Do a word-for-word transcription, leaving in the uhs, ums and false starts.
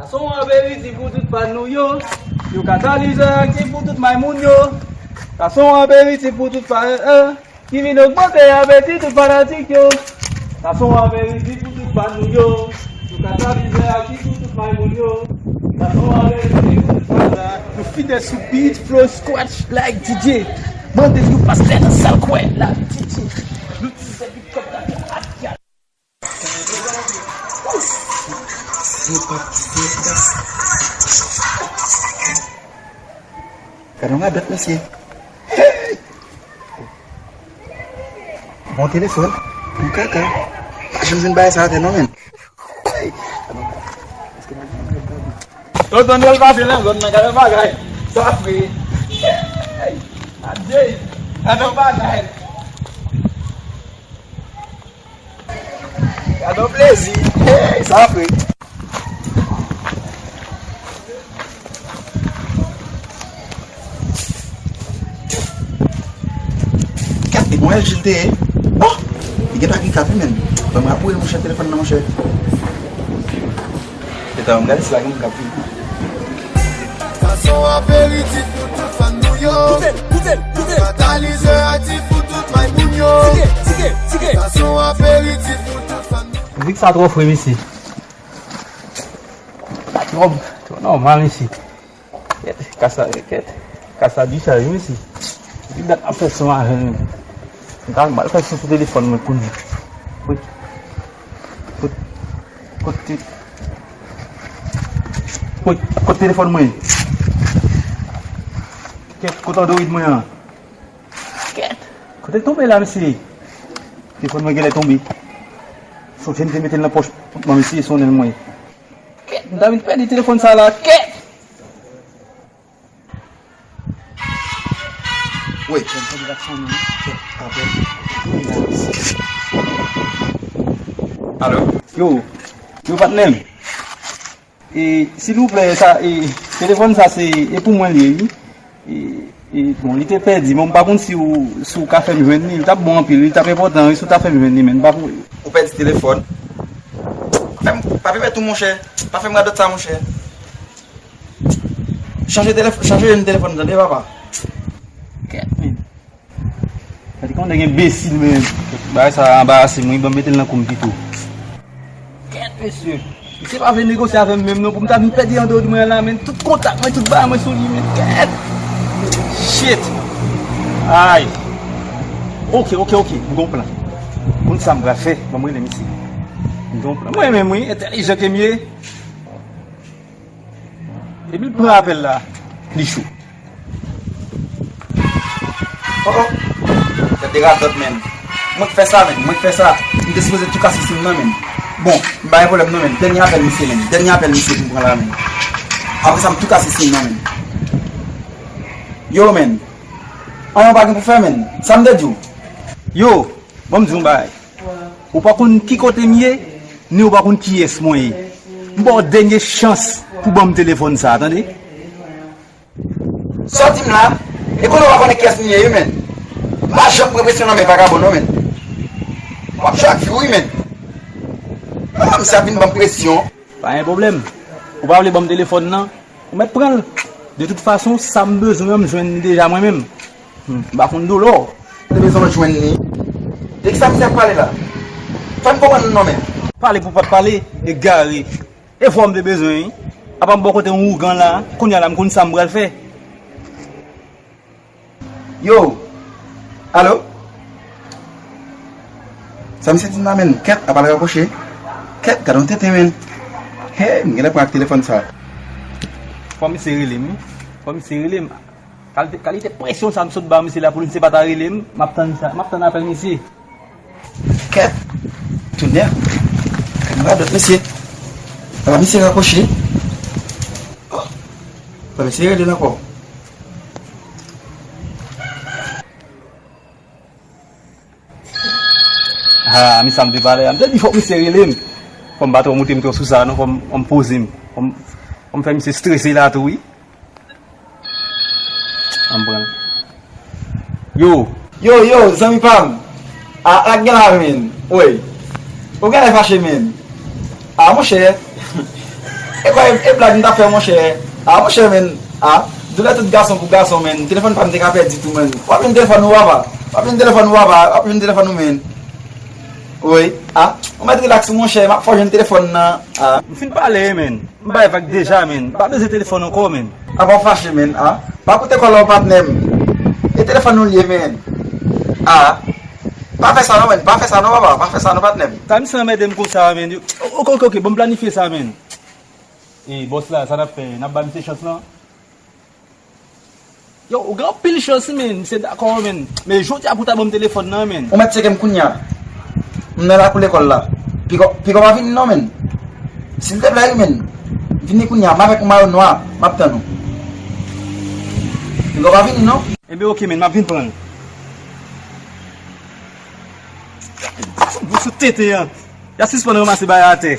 Sa se yon aperitif pou tout fan nou yo. Yon katalizè aktif pou tout may moun yo. Sa se yon aperitif pou tout fan, eh, eh, ki vin ogmante apeti tout fanatik yo. Sa se yon aperitif pou tout fan nou yo. Yon katalizè aktif pou tout may moun yo. Sa se yon aperitif pou tout fan. Nou fidèl sou beat, flow, scratch, like D J. Mande yo pastè nan sal kwè la D J. Nou ti se beat kòb la. Gade yon radòt, mesye. Hey! Bon telefòn. Bon kaka. Pa janm jwenn bagay sa atè non, menn. Hey! Tonton Noël pase nan zòn nan, gade bagay. Sa fre. Hey! Adye! Gade yon bagay. Gade yon plezi. Hey, sa fre. Gade, bon, L G te ye. Bon, li gen pa gen kap, wi, menn. Ban m rapwoye, monchè, telefòn nan, monchè. Eta, m gade si pa gen moun k ap vini. Sa se yon aperitif pou tout fan nou yo. Koute l, koute l, koute l. Katalizè aktif pou tout may moun yo. Tike, tike, tike. Sa se yon aperitif pou tout fan nou yo. Mizik sa twò fre, mesye. Sa twò, twò nòmal, mesye. Kèt, kasa, kèt. Kasa di chaj, wi, mesye. Depi dat m ap fè son avè l, menm. M ta mal fè son sou telefòn mwen kounye a. Wi. Kot, kot, kot, kot telefòn mwen ye? Kèt, kot Android mwen an? Kèt, kote l tonbe la, mesye? Telefòn mwen genlè tonbe. Sonje m te mete l nan pòch pant mwen, mesye, sonnen l mwen. Kèt, m ta vin pèdi telefòn sa la. Kèt! Wi. Alo? Yo, yo, patnè m. E, silvouplè, sa, e, telefòn sa, se, e pou mwen li ye, wi. E, e, bon, li te pèdi, men m pa konn si w, si w ka fè m jwenn li. Li t ap bon anpil, li t ap enpòtan, wi, si w ta fè m jwenn li, men m pa pou. Ou pèdi telefòn? Pa fè m, pa pèmèt ou, monchè. Pa fè m radòt sa, monchè. Chanje telef-, chanje yon telefòn, tande, papa. Kèt, men. Gade kòman nèg enbesil, men. Bagay sa anbarase m, wi, ban m mete l nan kou m pito. Kèt, mesye. Misye pa vle negosye avè m menm, non, pou m ta vin pèdi Android mwen la, men. Tout kontak mwen, tout bagay mwen sou li, men. Kèt. Shit. Ay. Oke, oke, oke. M gon plan. Konn sa m pral fè. Ban m rele misye. M gon plan. Mwen menm, wi, entèlijan ke m ye. Depi l pran apèl la, li cho. Oh, oh. Tèt de radòt, menn. Mwen k fè sa, menn. Mwen k fè sa. M te sipoze tou kase sim nan, menn. Bon, m pa gen pwoblèm, non, menn. Dènye apèl misye, menn. Dènye apèl misye pou m pran la, menn. Apre sa, m tou kase sim nan, menn. Yo, menn. Anyen w pa gen pou fè, menn. Sa m te di w? Yo, ban m di w yon bagay. Ou pa konn ki kote m ye, ni ou pa konn kiyès mwen ye. M ba w dènye chans pou ban m telefòn sa a, tande? Sa w di m la, e konnen w pa konnen kiyès m ye, wi, menn. M pa janm pran presyon nan men vagabon, non, menn. W ap jwe ak fi w, wi, menn. Ah, misye ap vin ban m presyon. Pa gen pwoblèm. Ou pa vle ban m telefòn nan? Ou mèt pran l. De tout fason, sa m bezwen an, m jwenn li deja mwen menm. Hmm, m pa konn doulè w. Te bezwen jwenn li. De kisa misye ap pale la? Fè m konprann non, menn. Pale pou pa t pale, egare. E fò m te bezwen, wi. Apa m bò kote yon ougan la, kounye a la m konn sa m pral fè. Yo! Alo? Sa misye di m la, menn? Kèt, apa l rakwoche? Kèt, gade yon tenten, menn. Hey, m genlè pran ak telefòn sa. Fò misye rele m, wi. Fò misye rele m. Kalite, kalite presyon sa m sot ba misye la pou li, misye pa ta rele m, m ap tann sa, m ap tann apèl misye. Kèt! Tounè! Gade yon radòt, mesye! Ala misye rakwoche! Oh! Ala misye rele l ankò! Ah, mi sa m te pale a. M te di fòk misye rele m. Fò m pa twò moute m twò sou sa non, fò m, fò m poze m. Fò m, fò m fè misye strese la tou, wi. Ann pran l. Yo! Yo, yo, zanmi pa m! A, a, gen la, menn. Woy. Ou genlè fache, menn. A, monchè. E kwa, e, e blag m t ap fè, monchè. A, monchè, men. A, doulè tout gason pou gason, men. Telefòn pa m te ka pèdi tou, men. W ap jwenn telefòn ou, papa. W ap jwenn telefòn ou, papa. W ap jwenn telefòn ou, men. Wi. A, ou mèt rilaks, monchè. M ap fè w jwenn telefòn nan. A. M fin pale, men. M bay vag deja, men. M pa bezwen telefòn ankò, men. Apa w fache, men, a? Pa koute kòlè w, patnè m. E telefòn nou l ye, men. A. Pa fè sa non, men. Pa fè sa non, papa. Pa fè sa non, patnè m. Sa misye anmède m konsa, men. Ok, ok, ok. Bon, m planifye sa, men. E, bòs la, sa n ap fè? N ap ba misye chans lan? Yo, ou gen anpil chans, men. Misye dakò, men. Men jodi a pou ta ban m telefòn nan, men. Ou mèt tcheke m kounye a. M nan lakou lekòl la. Piga, piga w pa vini non, men. Silteplè, wi, men. Vini kounye a. M avèk yon mayo nwa. M ap tann ou. Piga w pa vini non. Enben, ok, men. M ap vin pran l. Fout bouch ou tenten an. Y ap sispann ranmase bagay atè.